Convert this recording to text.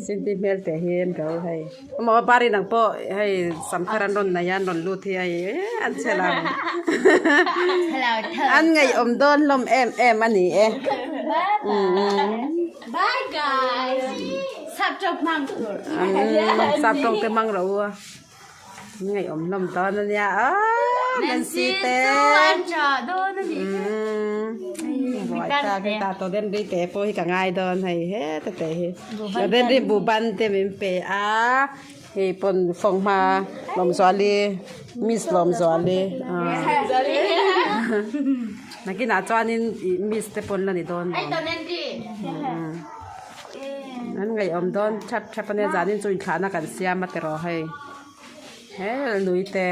Sinti hmel te hi an ro hei maw bari nang pawh hei sam thar an rawn nei a an rawn lut hi hei an chhe lo an ngaihawm dawn hlawm em em a ni e sap tawng te hmang rawh u a. Ngaihawm hlawm dawn a nia aaa Nancy te umm ta ka ta tawh den ri te pawh hi ka ngai dawn hei heta te hi den ri buhban te min pe a hei pawn fanghma Lawmzuali miss Lawmzuali nakinah chuanin ih miss te pawn la ni dawn lo. An ngaihawm dawn thap thap a nia zanin chu inthlahna kan siam a tiraw hei he lui te.